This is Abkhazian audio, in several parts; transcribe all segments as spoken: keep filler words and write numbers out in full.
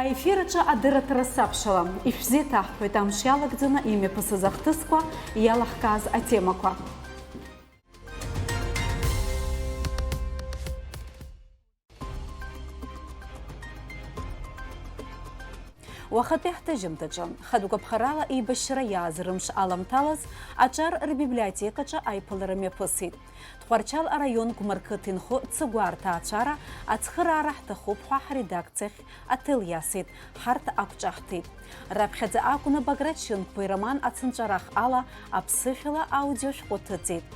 Аефир аҿы адырраҭара сабшала, ишәзеиҭаҳҳәоит амш иалагӡаны имҩаԥысыз ахҭысқәа, иалаҳкааз атемақәа. Уахатәи ҳҭыжьымҭаҿы, хатә гәаԥхарала еибашьра иааз рымш аламҭалаз, аҿар рбиблиотекаҿы аиԥылара мҩаԥысит. Тҟәарчал араион Гәмарқыҭ инхо Цыгәаа рҭаацәара ацхыраара ҳҭахуп ҳәа ҳредакциахь аҭел иасит, ҳарҭ ақәҿаҳҭит. Раԥхьаӡа акәны Баграт Шьынқәба ироман Ацынҵәарах ала аԥсышәала аудиошәҟәы ҭыҵит.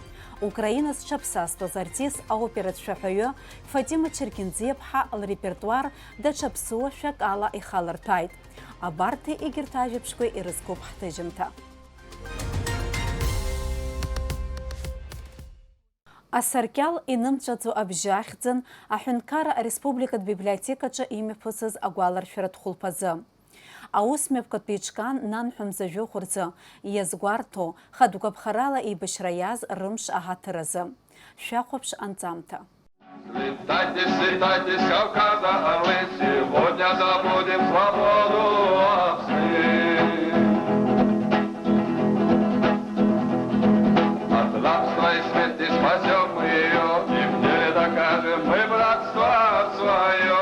Украина зҽаԥсазтәыз артист, аоператә шәаҳәаҩы Фатима Черкинзиаԥҳа лрепертуар даҽа ԥсуа шәак ала ихалырҭәааит. Абарҭи егьырҭ ажәабжьқәеи ирызкуп ҳҭыжьымҭа. Асаркьал инымҵәаӡо абжьы ахьӡын аҳәынҭқарра ареспубликатә библиотекаҿы имҩаԥысыз агәаларшәаратә хәылԥазы. Аус мҩаԥгатәи иҿкаан нанҳәа мза жәохә рзы иазгәарҭо, хатә гәаԥхарала еибашьра иааз рымш аҳаҭыр азы. Шәахәаԥш анҵамҭа. Слетайтесь, слетайтесь с Кавказа, орлы, сегодня добудем свободу овцы. От рабства и смерти спасём мы её, и в деле докажем мы братство своё.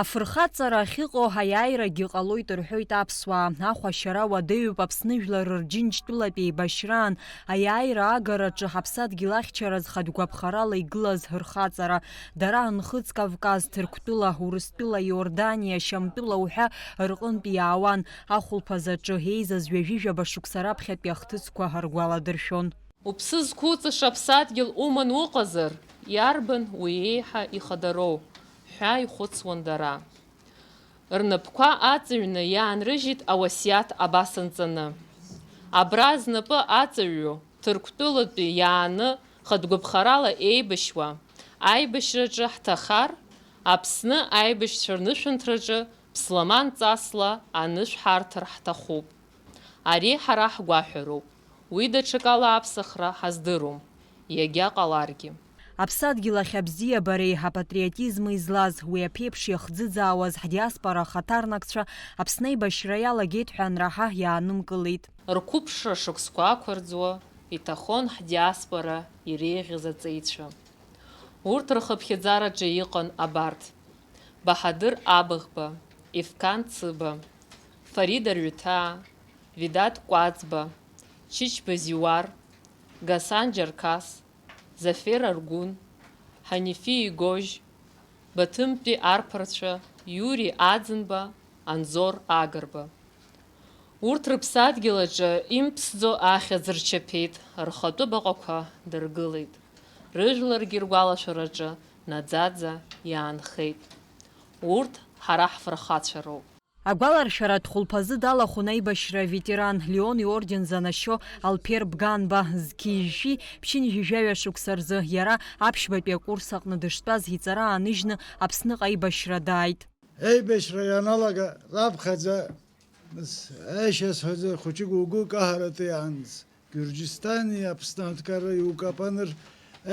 Афырхаҵара ахьыҟоу аиааирагьы ҟалоит рҳәоит аԥсуаа. Ахә ашьара уадаҩуп Аԥсны жәлар рџьынџьтәылатә еибашьраан аиааира агараҿы ҳаԥсадгьыл ахьчараз хатә гәаԥхарала игылаз рхаҵара. Дара Нхыҵ Кавказ, Ҭырқәтәыла, Урыстәыла, Иордание, Шьамтәыла уҳәа рҟынтә иаауан. Ахәылԥаз аҿы еизаз ҩажәижәаба шықәса раԥхьатәи ахҭысқәа ргәаладыршәон. Уԥсы зқәуҵаша аԥсадгьыл уман уҟазар, иарбан уи еиҳа ихадароу? Ҳәа ихәыцуан дара. Рнапқәа аҵыҩны иаанрыжьит ауасиаҭ абас анҵаны. Абра знапы аҵаҩу Ҭырқәтәылатәи иааны хатәгәаԥхарала еибашьуа аибашьраҿы ҳҭахар, Аԥсны аибашьцәа рнышәынҭраҿы ԥсламан ҵасла анышә ҳарҭар ҳҭахуп. Ари ҳара ҳгәаҳәароуп, уи даҽакала аԥсахра ҳаздыруам, иагьа ҟаларгьы. Аԥсадгьыл ахь абзиабареи апатриотизми злаз, уи аԥеиԥш иахӡыӡаауаз ҳдиаспора ахаҭарнакцәа Аԥсны аибашьра иалагеит ҳәа анраҳа иаанымкылеит. Рқәыԥшра шықәсқәа ақәырӡуа иҭахон ҳдиаспора иреиӷьыз аҵеицәа. Урҭ рхыԥхьаӡараҿы иҟан абарҭ: Баҳадыр Абыӷба, Ефқан Цыба, Фарида Рҩҭаа, Ведат Кәаӡба, Чычба Зиуар, Гасан Џьарқас, Зафер Аргәын, Ҳанифи Игожь, Баҭымтәи арԥарцәа, Иури Аӡынба, Анзор Агрба. Урҭ рыԥсадгьыл аҿы имԥсӡо ахьӡ рчаԥеит, рхатәы баҟақәа дыргылеит. Рыжәларгьы ргәалашәараҿы наӡаӡа иаанхеит. Урҭ ҳара ҳфырхацәа роуп. Агәаларшәаратә хәылԥазы далахәын аибашьра аветеран, Леон иорден занашьо Алԥер Бганба, зқьи жәшәи ԥшьынҩажәи жәаҩа шықәса рзы иара аԥшьбатәи акурс аҟны дыштәаз иҵара ааныжьны Аԥсныҟа аибашьра дааит. Аибашьра ианалага раԥхьаӡа, нас, аишьа сҳәаӡа, хәыҷык угәы каҳаратәы иааныз. Гьурџьисҭани Аԥсны аҳәынҭқарра иукапаныр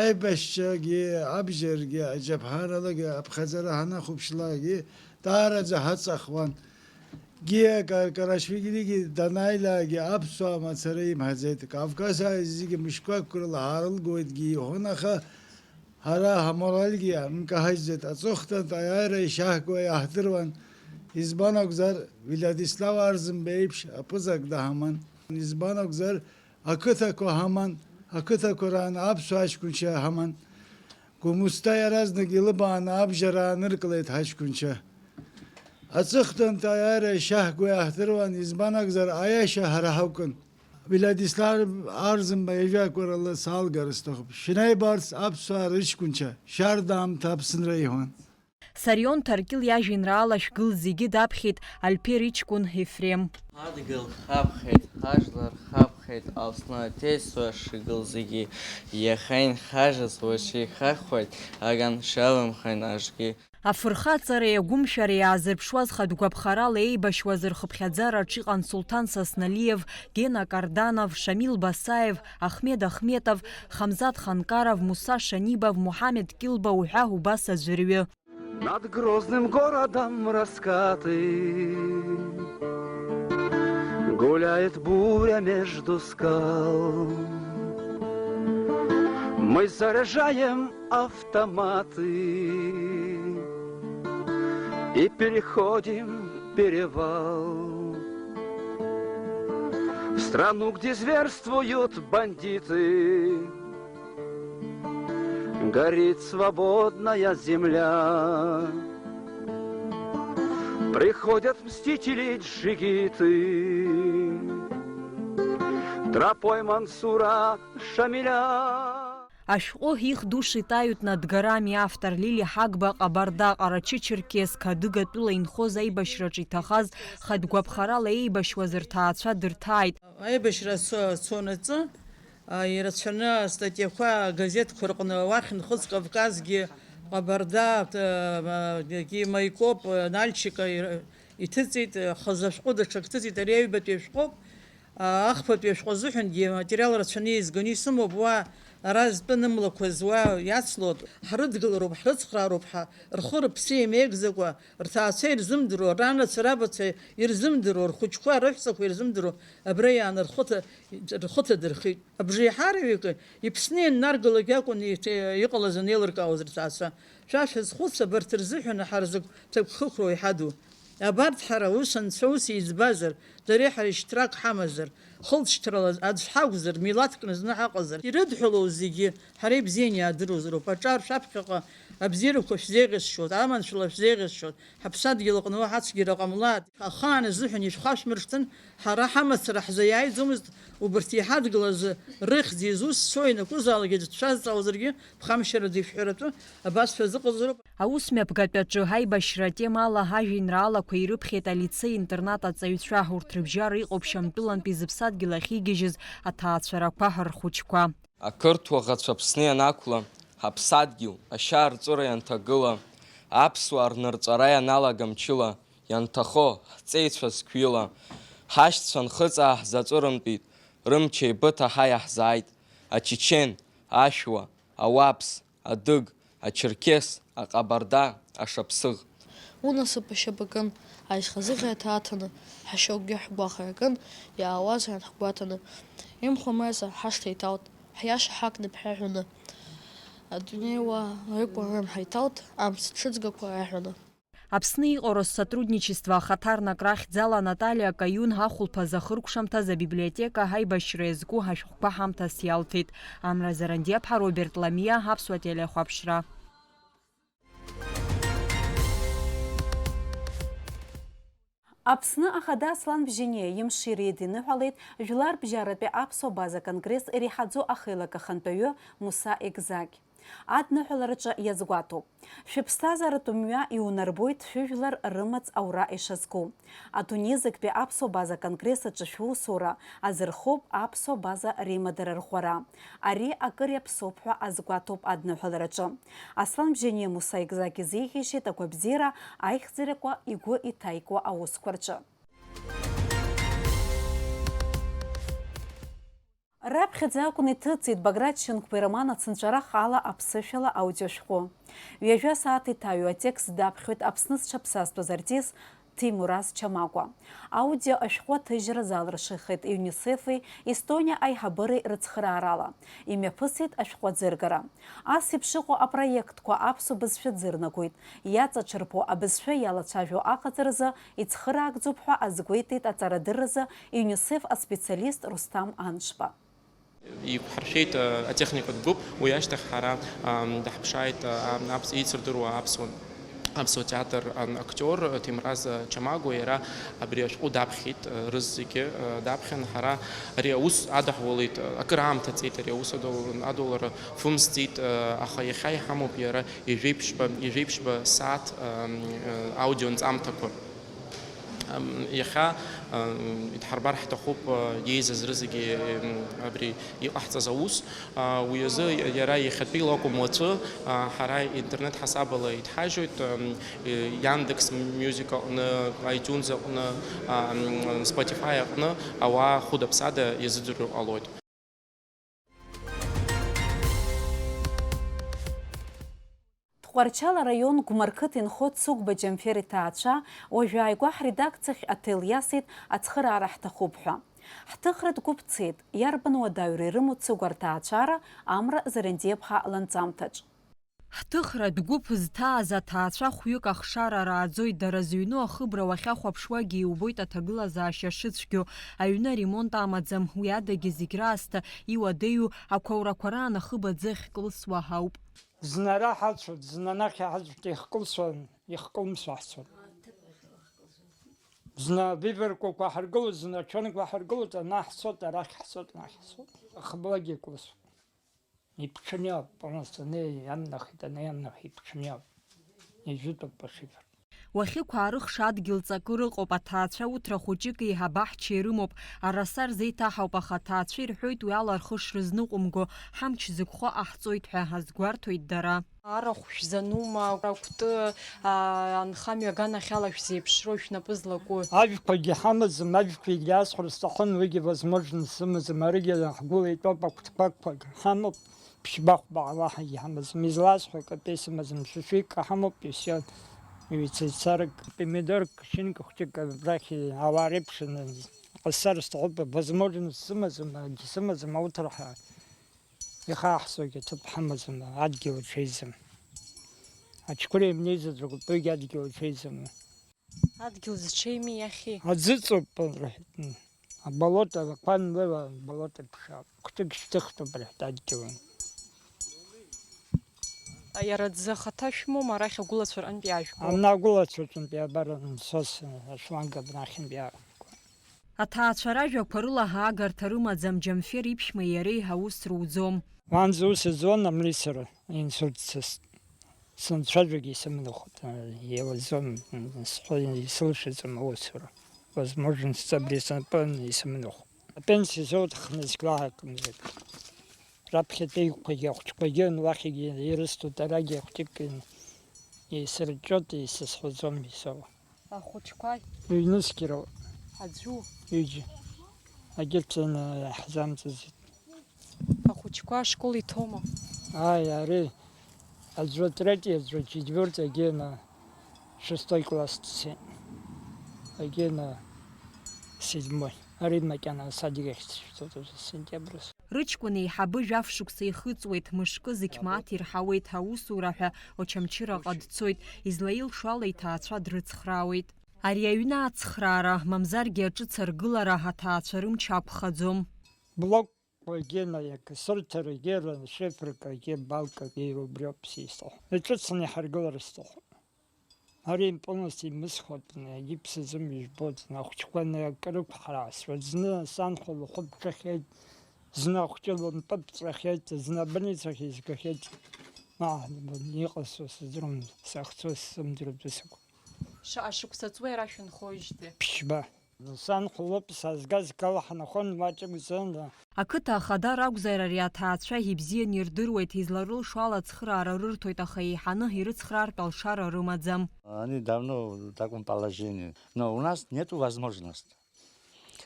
аибашьцәагьы, абџьаргьы, аџьаԥҳаралагьы, аԥхьаӡара ҳанахәаԥшлакгьы даараӡа ҳаҵахуан. Гиа Ка-, Карашвилигьы данааилакгьы аԥсуаа мацара имҳәаӡеит. Кавказ ааиз зегьы мышқәақәак рыла ҳаарылгоитгьы иҳәон, аха ҳара ҳаморальгьы нкаҳажьӡеит. Аҵыхәтәантә аиааира ишаҳго иаҳдыруан. Избан акәзар, Владислав Арӡынба иеиԥш аԥызак даҳаман. Избан акәзар, ақыҭақәа ҳаман, ақыҭақәа раан аԥсуа аҷкәынцәа ҳаман. Гәымсҭа иаразнак илыбааны абжьара ааныркылеит ҳаҷкәынцәа. Аҵыхәтәантә аиааира ишаҳго иаҳдыруан, избан акәзар, аиаша ҳара ҳакәын. Владислав Арӡынба ижәакәарала салгар сҭахуп. Шәнеибарц аԥсуаа рыҷкәынцәа, шәарда аамҭа Аԥсынра иҳәон. Сарион Ҭаркьыл иажәеинраала Шәгыл зегьы даԥхьеит Альпер иҷкәын Ефрем. Ҳадгьыл хабхеит, ҳажәлар хабхеит, Аԥсны аҭеисуа шәгыл зегьы. Иахьа инхажьыз уаҵәы ихахуеит, аган шәалымхеит ажгьы. Афырхаҵареи агәымшәареи аазырԥшуаз хатә гәаԥхарала еибашьуаз рхыԥхьаӡараҿ иҟан Сулҭан Сасналиев, Гена Карданов, Шамил Басаев, Ахмед Ахметов, Хамзат Ханкаров, Муса Шанибов, Мухамед Килба уҳәа убас аӡәырҩы. Над грозным городом раскаты гуляет буря между скал. Мы заряжаем автоматы и переходим перевал. В страну, где зверствуют бандиты, горит свободная земля. Приходят мстители-джигиты тропой Мансура Шамиля. Ашәҟәы Их души тают над горами автор Лили Ҳагба Ҟабарда, Ҟарачы-Черкесск, Адыгатәыла инхоз аибашьраҿы иҭахаз хатә гәаԥхарала еибашьуаз рҭаацәа дырҭааит. Аибашьра цо-, цонаҵы, а, ирацәаны астатиақәа агазеҭқәа рҟны уахь Нхыҵ Кавказгьы, Ҟабарда, а, а, Маикоп, а, Нальчика ир-, иҭыҵит, а, хазы ашәҟәы даҽак ҭыҵит, ари аҩбатәи ашәҟәоуп. А, ахԥатәи ашәҟәы азыҳәангьы аматериал рацәаны еизганы исымоуп, уа ара зтәы нымлақәа зуа иацлоит. Ҳрыдгылароуп, ҳрыцхраароуп ҳәа, рхы-рыԥсы еимеигӡакәа, рҭаацәа ирзымдыруа, ранацәа рабацәа ирзымдыруа, рхәыҷқәа, рыҳәсақәа ирзымдыруа, абра иааны рхы ҭа-, рхы ҭадырхит. Абжеиҳараҩык иԥсны ианнаргалак акәын иҭ-, иҟалаз анеилыркаауаз рҭаацәа. Шәа шәазхәыц, абарҭ рзыҳәан ҳара закә ҭакәхықәроу иҳаду. Абарҭ ҳара ус анцәа ус иӡбазар, дареи ҳареи шьҭрак ҳамазар, хылҵшьҭрала аӡә ҳакәзар, милаҭкны зны ҳаҟазар, ирыдҳәалоу зегьы ҳара ибзианы иаадыруазароуп. Аҿар шәаԥхьаҟа абзиарақәа шәзеиӷьасшьоит, аманшәала шәзеиӷьасшьоит, ҳаԥсадгьыл аҟны уаҳа цәгьара ҟамлааит. Ахаан азыҳәан ишәхашәмыршҭын, ҳара ҳамацара ҳзы иааиӡомызт, убарҭ иҳадгылаз рыхьӡ изусҭцәоу ианакәызаалак аӡә дшәазҵаауазаргьы, ԥхамшьарада ишәҳәаратәы абас шәазыҟазароуп. Аус мҩаԥгатәаҿы аибашьра атемала ажәеинраалақәа ирыԥхьеит алицеи-интернат аҵаҩцәа, урҭ рыбжьара иҟоуп Шьамтәылантәи зыԥсадгьыл ахьигьежьыз аҭаацәарақәа рхәыҷқәа. Ақырҭуа ӷацәа Аԥсны ианақәла, ҳаԥсадгьыл ашьаарҵәыра ианҭагыла, аԥсуаа рнырҵәара ианалага мчыла, ианҭахо ҳҵеицәа зқьҩыла, ҳашьцәа нхыҵаа ҳзаҵәырымтәит, рымч еибыҭа ҳа иаҳзааит, ачечен, ашәуа, ауаԥс, адыг, ачерқьес, аҟабарда, ашаԥсыӷ. Унасыԥ ашьапы кын, аизхазыӷьа аҭааҭаны, ҳашьоукгьы ҳгәаҟра кын, иаауазар ҳгәаҭаны. Имхуа мраҵа ҳашҭа иҭалт, ҳиаша ҳакны ԥхьаҳәаны. Адунеиуаа рыкәа рымҳа иҭалт, амц ҽыҵгақәа раҳәаны. Аԥсны иҟоу Россотрудничество ахаҭарнак рахьӡала Наталиа Каиун ахәылԥаз ахыркәшамҭаз абиблиотека аибашьра иазку ашәҟәқәа ҳамҭас иалҭеит. Амра Зарандиаԥҳа, Роберт Ламиа, Аԥсуа телехәаԥшра. Аԥсны Ахада Аслан Бжьаниа имшира идиныҳәалеит Жәларбжьаратәи аԥсуа база конгресс иреиҳаӡоу ахеилак ахантәаҩы Муса Егзагь. Адныҳәалараҿы иазгәаҭоуп. Шәыԥсҭазааратә мҩа иунарбоит шәыжәлар рымаҵ аура ишазку. Адунеи зегьтәи аԥсуа база конгресс аҿы шәусура азырхоуп аԥсуа база реимадара рӷәӷәара. Ари акыр иаԥсоуп ҳәа азгәаҭоуп адныҳәалараҿы. Аслан Бжьаниа Муса Егзагь изеиӷьеишьеит агәабзиара аихьӡарақәа игәы иҭаикуа аусқәа рҿы. Раԥхьаӡа акәын иҭыҵит Баграт Шьынқәба ироман Ацынҵәарах ала аԥсышәала аудиошәҟәы. Ҩажәа сааҭ иҭаҩу атекст даԥхьоит Аԥсны зҽаԥсазтәыз артист Ҭемураз Чамагәа. Аудио ашәҟәы аҭыжьра залыршахеит ЮНИСЕФ-и Естониа аиҳабыреи рыцхыраарала. Имҩаԥысит ашәҟәы аӡыргара. Ас еиԥш иҟоу апроектқәа аԥсуа бызшәа ӡырнагоит. Иаҵаҽырбо абызшәа иалацәажәо аҟаҵаразы ицхыраагӡоуп ҳәа азгәеиҭеит аҵарадырразы ЮНИСЕФ аспециалист Русҭам Аншба. Иқәҳаршәеит, а, атехникатә гәыԥ, уи ашьҭахь ҳара, ам, даҳԥшааит, а, ам, аԥс-, еицырдыруа аԥсуа, аԥсуа театр, ан-, актиор, а, Ҭемраз, а, Чамагәа, иара абри ашәҟәы даԥхьеит, а, рызегьы, а, даԥхьан, ҳара ари аус адаҳулеит, а, акыр аамҭа ҵеит ари аус адул-, адулара фымсӡеит, а, аха иахьа иҳамоуп иара ҩажәеиԥшьба, ҩажәеиԥшьба сааҭ, ам, а, аудионҵамҭақәа. Ам, иахьа, ам, идҳарбар ҳҭахуп, а, иеизаз рызегьы, ам, абри иҟаҳҵаз аус. А, уи азы иара иахьатәиала акәым уаҵәы, а, ҳара интернет ҳасабала идҳажьоит, ам, и-, Яндекс Мьюзик аҟны, iTunes аҟны, а, ам, Spotify аҟны ауаа хәыда-ԥсада иазыӡырҩыр ҟалоит. Тҟәарчал араион Гәмарқыҭ инхо Цыгәба Џьамфер иҭаацәа уажәааигәа ҳредакциахь аҭел иасит ацхыраара ҳҭахуп ҳәа. Ҳҭыхратә гәыԥ цеит, иарбан уадаҩра ирымоу Цыгәа рҭаацәара Амра Зарандиаԥҳа ланҵамҭаҿ. Ҳҭыхратә гәыԥ зҭааз аҭаацәа хәҩык ахшара рааӡоит, дара зыҩну ахыбра уахьахәаԥшуагьы иубоит аҭагылазаашьа шыцәгьоу, аҩны аремонт амаӡам, уи адагьы зегь раасҭа иуадаҩу ақәаурақәа раан ахыб аӡы ахькылсуа ауп. Зны ара ҳацәоит, зны анахь иҳацәоит, ихкылсуан, ихкылмсуа ҳцоит. Зны абибаркақәа ҳаргылоит, зны ачонқәа ҳаргылоит, ана ҳцоит, арахь ҳцоит, анахь ҳцоит. Ахыблагьы икылсуеит. Иԥҽны иоуп, полностью, аны иамнахит, аны иамнахит, иԥҽны иоуп. Ижәытәуп ашифер. Уахьықәаарыхша адгьыл ҵакы рыҟоуп, аҭаацәа уҭра хәыҷык еиҳабы аҳча ирымоуп, араса рзеиҭаҳауп, аха аҭаацәа ирҳәоит уи ала рхы шрызныҟәымго, ҳамч зықәхо ҟаҳҵоит ҳәа азгәарҭоит дара. Арахә шәзанума, акәты, аа, анхамҩа аганахьала шәзеиԥшроу шәнапы злаку? Ажәқәагьы ҳамаӡам, ажәқәа иагьаасҳәар сҭахын, уигьы возможность сымаӡам, аригьы ҳгәыла итәоуп, акәтқәақәак ҳамоуп. Ԥшьба-хәба уаҳагьы ҳамаӡам, изласҳәо акапеи сымаӡам, шәишәик ҳамоуп, и всё. Ҩ-царак, помидорк, шьынк хәҷык абрахь ауаа реиԥшын, ҟасҵар сҭахуп, возможность сымаӡам, акгьы сымаӡам, ауҭра ҳәа ихаҳҵогьы ҭыԥ ҳамаӡам, адгьыл ҽеиӡам. Аҷкәын имнеиӡаӡоуп, уигьы адгьыл ҽеиӡам. Адгьыл зҽеими иахьи? Аӡыҵоуп, рҳәеит. Аболото, Қәан леиуа аболото ԥшаауп. Хәҭык шьҭыхтәуп, рҳәеит, адгьыл. Иара аӡы ахаҭа шәымоума, арахь агәылацәа рҟынтә иаажәго? Ана агәылацәа рҟынтә иабар, насос, ашланг абнахьынтә иаақәгылоуп. Аҭаацәа ражәақәа рыла аагарҭа рымаӡам, Џьамфер иԥшәмеи иареи аус руӡом. Уаанӡа ус зуан амлицара, инсульт сыс-, сынцәажәогьы исымнахуан, еилаӡом, схы исылшаӡом аусура. Возможность абри снапы исымнахуан. Апенсиа соуҭахны сгәаҳакымзар. Раԥхьатәиқәагьы ахәыҷқәагьы уахьгьы ирысҭоит, арагьы ахәыҷык ин-, исырҷҷоит, исызҳәаӡом исоуа. Ахәыҷқәа? Ҩнызқьроуп. Аӡәу? Ҩыџьа. Агьырҭ ин-, иаҳзамҵаӡеит. Ахәыҷқәа ашкол иҭоума? Ааи, ари аӡәы атретий, аӡәы четвёртый, агьи ина шестой класс дцеит. Агьи ина седьмой. Ари макьана асадик ахь дышәҵоит уже сентиабрс. Рыҷкәын еиҳабы жәаф шықәса ихыҵуеит, мышкы зқь мааҭ ирҳауеит аусура ҳәа Очамчыраҟа дцоит, излаилшо ала иҭаацәа дрыцхраауеит. Ари аҩны ацхраара, мамзаргьы аҿыц аргылара аҭаацәа рымч ақәхаӡом. Блок Егьи наиакы сырҭарагьы, шефракгьы, балкагьы убриоуп сисҭаху. Иҿыцны иҳаргылар сҭахуп. Ари полностью имысхуеит, егьи ԥсыӡым ижәбоит, ахәыҷқәа акрықәҳара аасуеит. Зны санхәа лхәы ԥҽахьеит, зны ахәҷы лымпы ԥҵәахьеит, зны абольницахь изгахьеит. Ма, иҟасҵо сыздырам, сахьцо сзымдыруа ус акәу. Шаҟа шықәса ҵуеи ара шәынхоижьҭеи? Ԥшьба. Сан хәылԥ сазгаз калҳанахон маҷк зын. Ақыҭа ахада ракәзар, ари аҭаацәа ибзианы ирдыруеит, изларылшо ала ацхыраара рырҭоит, аха еиҳаны ирыцхраартә алшара рымаӡам. Они давно в таком положении. Но у нас нету возможности.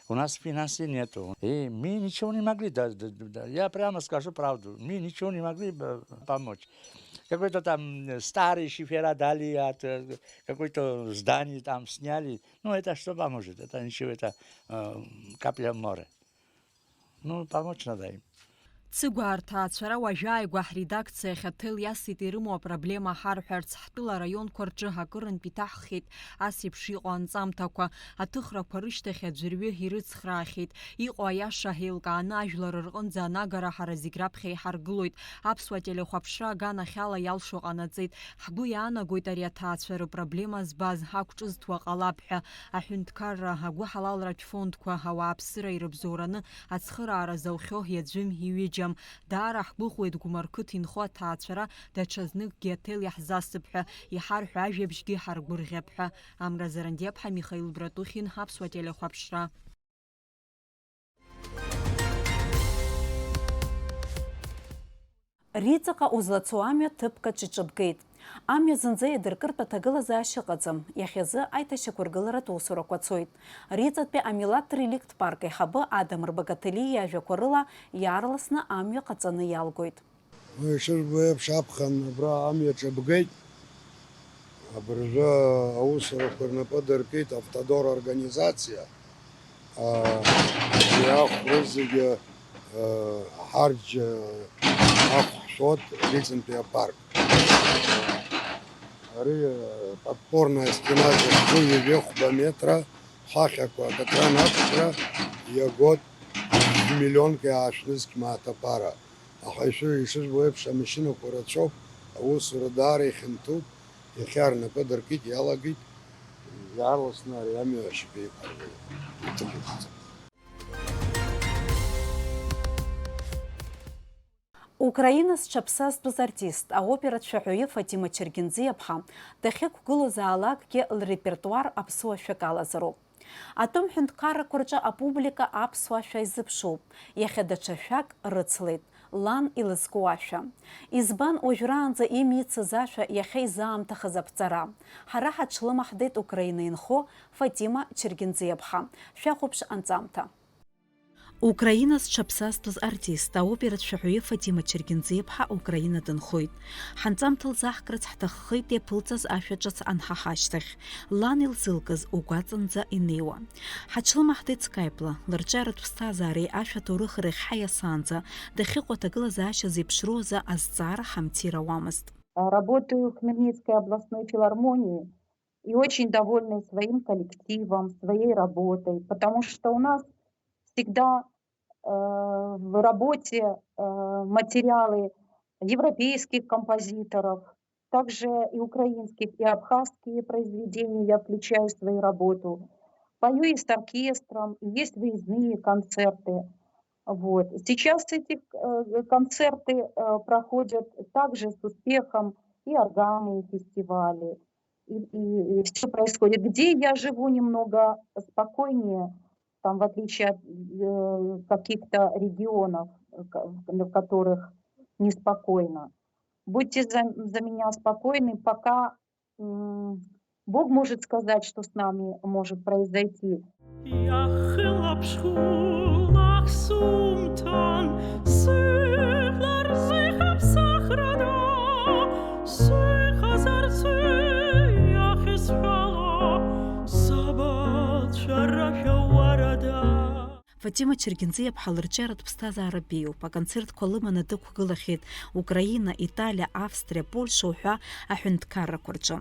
У нас финансов нету. И мы ничего не могли. Да, да, да, да. Я прямо скажу правду. Мы ничего не могли бы помочь. Какой-то там, э, старый шифера дали, от, э, какой-то здание там сняли. Ну, это что поможет? Это ничего, это, э, капля в море. Ну, помочь надо им. Цыгәаа рҭаацәара уажәааигәа ҳредакциахь аҭел иасит ирымоу апроблема ҳарҳәарц. Ҳтәыла араионқәа рҿы акырынтә иҭаҳххьеит ас еиԥш иҟоу анҵамҭақәа. Аҭыхрақәа рышьҭахь аӡәырҩы ирыцхраахьеит. Иҟоу аиаша еилкааны ажәлар рҟынӡа анагара ҳара зегь раԥхьа иҳаргылоит. Аԥсуа телехәаԥшра аганахьала иалшо ҟанаҵеит. Ҳгәы иаанагоит ари аҭаацәа рыпроблема збаз, ҳақәҿызҭуа ҟалап ҳәа. Аҳәынҭқарра, агәыҳалалратә фондқәа, ауааԥсыра ирыбзоураны ацхыраара заухьоу иаӡәым иҩыџьам. Даара ҳгәыӷуеит Гәмарқыҭ инхо аҭаацәара даҽазныкгьы аҭел иаҳзасып ҳәа, иҳарҳәо ажәабжьгьы ҳаргәырӷьап ҳәа. Амра Зарандиаԥҳа, Михаил Братухин, Аԥсуа телехәаԥшра. Риҵаҟа узлацо амҩа ҭыԥк аҿы иҿыбгеит. Амҩа зынӡа иадыркыртә аҭагылазаашьа ыҟаӡам, иахьазы аиҭашьақәыргыларатә усурақәа цоит. Риҵатәи амилаҭ реликт парк аиҳабы Адам Рбагатели иажәақәа рыла, иаарласны амҩа ҟаҵаны иалгоит. Ишыжәбо еиԥш, аԥхын абра амҩаҿ бгеит. Абыржәы аусурақәа рнапы дыркит Автодор организациа. Абри ахә рызегьы, ҳарџь ахә ҳшәот Риҵынтәи апарк. Ари подпорная стена зыхьӡу ҩажәихәба метра, ҳахьақәа акатран ақәҵра иагот миллионк иаашәнызқь мааҭ аԥара. Аха ишәы-, ишыжәбо еиԥш, амашьынақәа рацәоуп, аусура даара ихьанҭоуп, иахьа рнапы дыркит, иалагеит, иаарласны ари амҩа ашьапы иқәыргылоит. Иҭыԥ иқәҵа. Украина зҽаԥсазтәыз артист, аоператә шәаҳәаҩы Фатима Чергенӡиаԥҳа дахьықәгылозаалакгьы лрепертуар аԥсуа шәак алазароуп. Атәым ҳәынҭқаррақәа рҿы апублика аԥсуа ашәа изыԥшуп, иахьа даҽа шәак рыцлеит, лан илызку ашәа. Избан уажәраанӡа имицыз ашәа иахьа изаамҭахаз аԥҵара? Ҳара ҳаҽлымаҳдеит Украина инхо Фатима Чергенӡиаԥҳа. Шәахәаԥш анҵамҭа. Украина зҽаԥсазтәыз артист, аоператә шәаҳәаҩы Фатима Чергенӡиаԥҳа Украина дынхоит. Ҳанҵамҭа лзаҳкрац ҳҭаххеит иаԥылҵаз ашәа ҿыц анҳаҳа ашьҭахь, лан илзылкыз угәаҵанӡа инеиуа. Ҳаҽлымаҳдеит скайпла, лырҿиаратә ԥсҭазаареи ашәа ҭоурыхи рахь ҳаиасаанӡа, дахьыҟоу аҭагылазаашьа зеиԥшроу азы азҵаара ҳамҭир ауамызт. Работаю в Хмельницкой областной филармонии и очень довольна своим коллективом, своей работой, потому что у нас всегда, э, в работе, э, материалы европейских композиторов, также и украинских, и абхазские произведения я включаю в свою работу. Пою и с оркестром, и есть выездные концерты. Вот. Сейчас эти, э, концерты, э, проходят также с успехом, и органные фестивали, и, и, и всё происходит. Где я живу немного спокойнее, там, в отличие от, э, каких-то регионов, э, ка-, в, в которых неспокойно. Будьте за, за меня спокойны, пока, м, Бог может сказать, что с нами может произойти. Иахылаԥшхәылах сумҭан, сыжәлар зыхаԥсахрада, сыҟазарц уи иахьысҳәало, сабацәарашәа уарада. Фатима Чергенӡиаԥҳа лырҿиаратә ԥсҭазаара беиоуп. Аконцертқәа лыманы дықәгылахьеит Украина, Италиа, Австриа, Польша уҳәа аҳәынҭқаррақәа рҿы.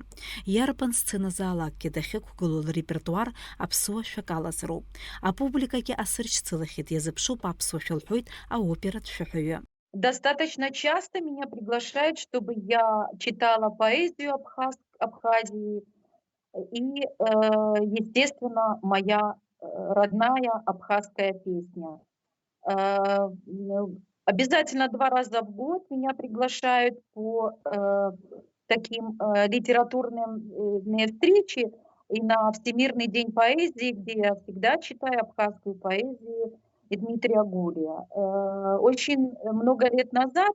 Иарбан сценазаалакгьы дахьықәгылоу лрепертуар аԥсуа шәак алазароуп. Апубликагьы асыршьцылахьеит, иазыԥшуп аԥсуа шәа лҳәоит аоператә шәаҳәаҩы. Достаточно часто меня приглашают, чтобы я читала поэзию Абхаз-, Абхазии и, э, естественно, моя, э, родная абхазская песня. Э, м, обязательно два раза в год меня приглашают по, э, таким, э, литературным, э, ные встречи и на Всемирный день поэзии, где я всегда читаю абхазскую поэзию Дмитрия Гулия. Э, очень много лет назад,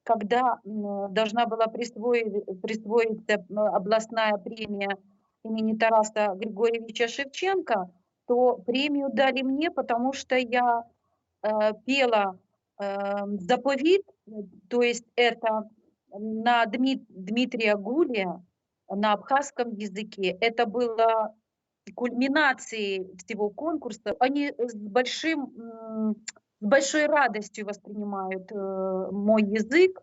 когда, м, должна была присвои-, присвоиться, м, областная премия имени Тараса Григорьевича Шевченко, то премию дали мне, потому что я, э, пела, э, заповедь, э, то есть это на Дми-, Дмитрия Гулия на абхазском языке. Это было кульминацией всего конкурса. Они с большим, м, с большой радостью воспринимают, э, мой язык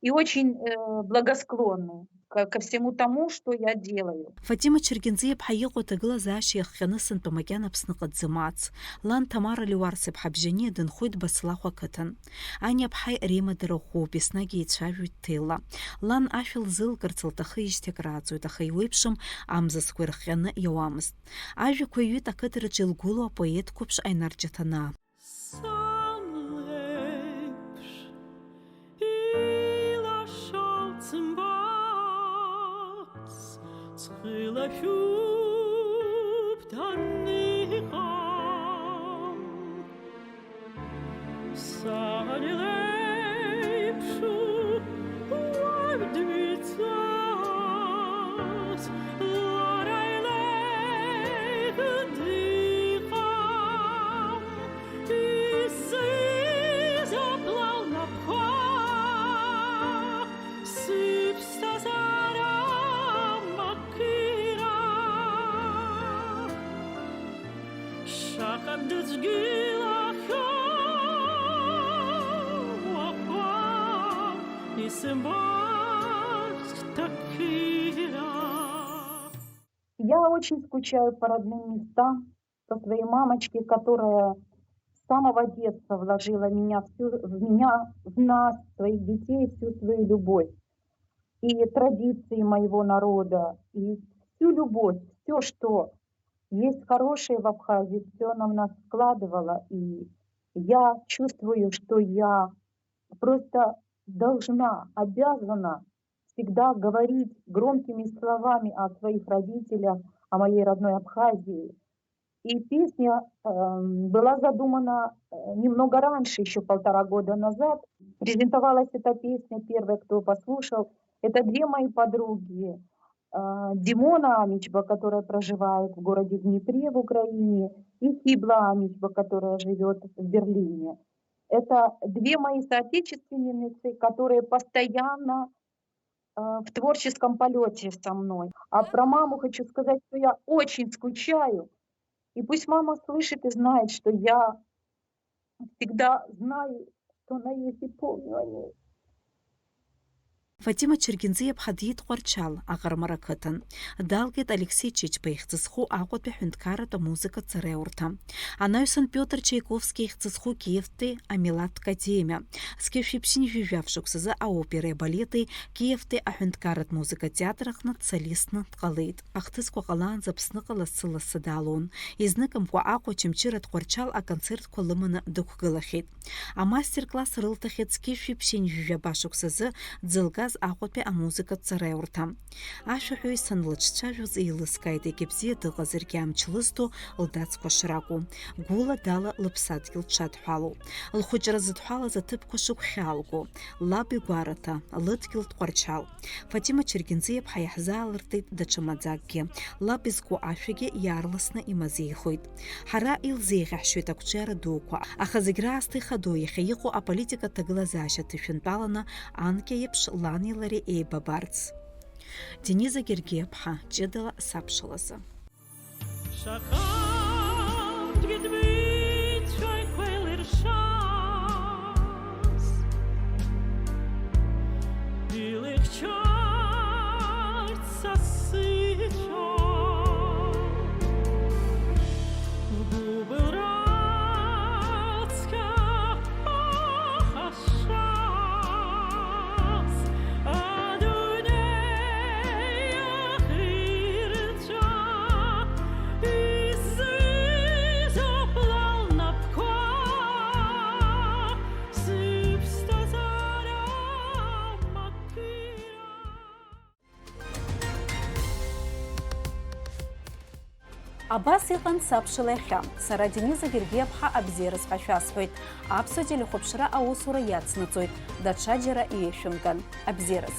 и очень, э, благосклонны ко, ко всему тому, что я делаю. Фатима Чергенӡиаԥҳа иҟоу аҭагылазаашьа иахҟьаны сынтәа макьана Аԥсныҟа дзымаац. Лан Ҭамара Леуарса-иԥҳа Бжьаниа дынхоит Баслахә ақыҭан. Аниаԥҳаи Римма Дарахәуп, еснагь еицәажәоит ҭелла. Лан ашәа лзылкырц лҭахижьҭеи акрааҵуеит, аха иуеиԥшым амзызқәа ирхҟьаны иауамызт. Ажәақәа иҩит ақыҭараҿы илгәылоу апоет қәыԥш Аинар Џьаҭанаа. Сан леиԥш илашо лцымбац, ҵхы лашәуп даниҟам. Сан илеиԥшу уаҩ дҩыҵас, лара илеиӷьу дыҟам, изызап ла лнапқәа. Дыцәгьылахьоу ақәа исымбац ҭакқәира. Я очень скучаю по родным местам, по своей мамочке, которая с самого детства вложила меня всю, в меня, в нас, в своих детей, всю свою любовь и традиции моего народа, и всю любовь, все, что есть хорошее в Абхазии, все она в нас вкладывала, и я чувствую, что я просто должна, обязана всегда говорить громкими словами о своих родителях, о моей родной Абхазии. И песня, эм, была задумана, э, немного раньше, ещё полтора года назад. Презентовалась эта песня, первой, кто послушал, это две мои подруги. Э, Димона Амичба, которая проживает в городе Днепре в Украине, и Кибла Амичба, которая живёт в Берлине. Это две мои соотечественницы, которые постоянно, э, в творческом полёте со мной. А про маму хочу сказать, что я очень скучаю. И пусть мама слышит и знает, что я всегда знаю, что она есть, и помню о ней. Фатима Чергензиаԥҳа диит Тҟәарчал, Аҟармара ақыҭан. Далгеит Алексеи Чычба ихьӡ зху Аҟәатәи аҳәынҭқарратә амузыкатә ҵараиурҭа. Анаҩсан Пиотр Чаиковски ихьӡ зху Киевтәи амилаҭтә академиа. Зқьи жәшәи ԥшьынҩажәи жәаф шықәсазы аопереи абалети Киевтәи аҳәынҭқарратә музыкатә театр аҟны дсолистны дҟалеит. Ахҭысқәа ҟалаанӡа Аԥсныҟа лассы-лассы даалон. Изныкымкәа Аҟәа Очамчыра Тҟәарчал аконцертқәа лыманы дықәгылахьеит. Амастер-класс рылҭахьеит зқьи жәшәи ԥшьынҩажәи жәаба шықәсазы дзылгаз Аҟәатәи амузыкатә ҵараиурҭа. Ашәаҳәаҩ санлыҿцәажәоз еилыскааит, егьа бзиа дыҟазаргьы амч лызҭо лдацқәа шракәу. Гәыла-дала лыԥсадгьыл дшадҳәалоу. Лхәыҷра зыдҳәалаз аҭыԥқәа шыгәхьаалго. Лаб игәараҭа, лыдгьыл Тҟәарчал. Фатима Чергензиаԥҳа иаҳзаалыртит даҽа маӡакгьы, лаб изку ашәагьы иаарласны имазеихоит. Ҳара илзеиӷьаҳшьоит ақәҿиара дуқәа, аха зегь раасҭа ихадоу иахьа иҟоу аполитикатә ҭагылазаашьа ҭышәынтәаланы анкьа еиԥш лани лареи еибабарц. Дениза Гергиаԥҳа, ҷыдала сабшалазы. Шаҟантәгьы дмыцәеит еилыршаз, илыхьчарц са сцәа. Лгәыбылра цқьа ахашаз, адунеи ахирҵәа. Изызоуп лнапқәа сыԥсҭазаара макира. Абас иҟан сабшала иахьа. Сара Дениза Гергиаԥҳа абзиараз ҳәа шәасҳәоит. Аԥсуа телехәаԥшра аусура иацнаҵоит. Даҽаџьара иеишәымган. Абзиараз.